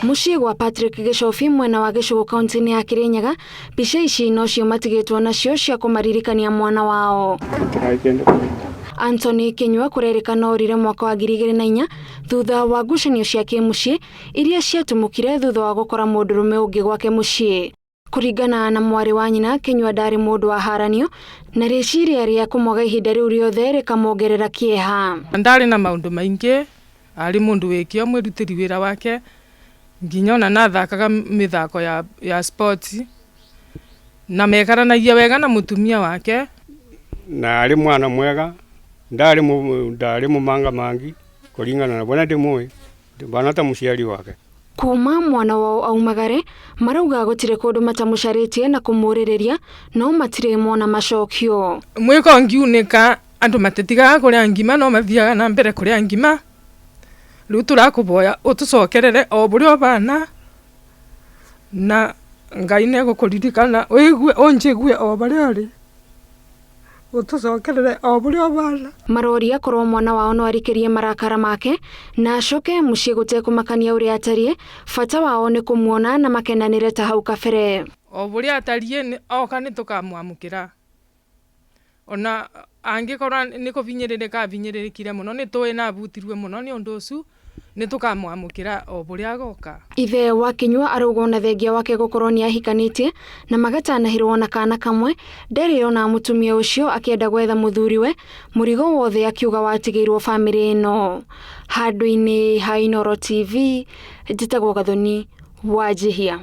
Mũciĩ gwa Patrick Gĩcobi mwena wa Gĩcũgũ kaunti-inĩ ya Kĩrĩnyaga, mbica ici nocio matigĩtwo nacio cia kũmaririkania mwana wao. Anthony Kinyua kũrerĩkana orire mwaka wa 2004 thutha wa ngucanio cia kĩmũciĩ iria ciatumũkire thutha wa gũkora mũndũrũme ũngĩ gwake mũciĩ. Kũringana na mwarĩ wa nyina, Kinyua ndarĩ mũndũ wa haranio na rĩciria rĩa kũmwaga ihinda rĩu rĩothe rĩkamuongerera kĩeha. Ndarĩ na maũndũ maingĩ, arĩ mũndũ wĩ kĩo mwĩrutĩri wĩra wake, nginya ona nathakaga mĩthako ya sports, na mekaranagia wega na mũtumia wake. Na arĩ mwana mwega, ndarĩ mũmangamangi kũringana na bwana ndĩmũĩ, bwana ta mũciari wake. Kuma mwana wao aumagare, marauga gũtirĩ kũndũ matamũcarĩtie na kũmũrĩrĩria, no matirĩ mona macokio. Mwĩko ngiunĩka andũ matitigaga kũrĩa ngima no mathiaga na mbere kũrĩa ngima. Rĩu tũrakũboya ũtũcokerere o bũrĩa ũbana na Ngai nĩegũkũririkana ũigue ũnjigue o barĩa ũrĩ, ũtũcokerere o bũrĩa ũbana. Maroria korwo mwana wao no arikĩrie marakara make na acoke mũciĩ gũtekũmakania ũrĩa atariĩ, bata wao nĩ kũmuona na makenanĩre ta hau kabere. O bũrĩa atariĩ oka nĩ tũkamwamũkĩra, ona angĩkorwo nĩ kũbinyĩrĩrĩka abinyĩrĩrĩkire mũno nĩ tũĩ na abutirwe mũno nĩ ũndũ ũcio, nĩ tũkamwamũkĩra o bũrĩa agoka. Ithe wa Kinyua arauga ona thengia wake gũkorwo nĩ ahikanĩtie na magatanahĩrwo na kana kamwe, ndarĩ ona mũtumia ũcio akĩenda gwetha mũthuriwe, mũrigo wothe akiuga watigĩirwo bamĩrĩ ĩno. Handũ-inĩ ha Inooro TV, njĩtagwo Gathoni Wanjihia.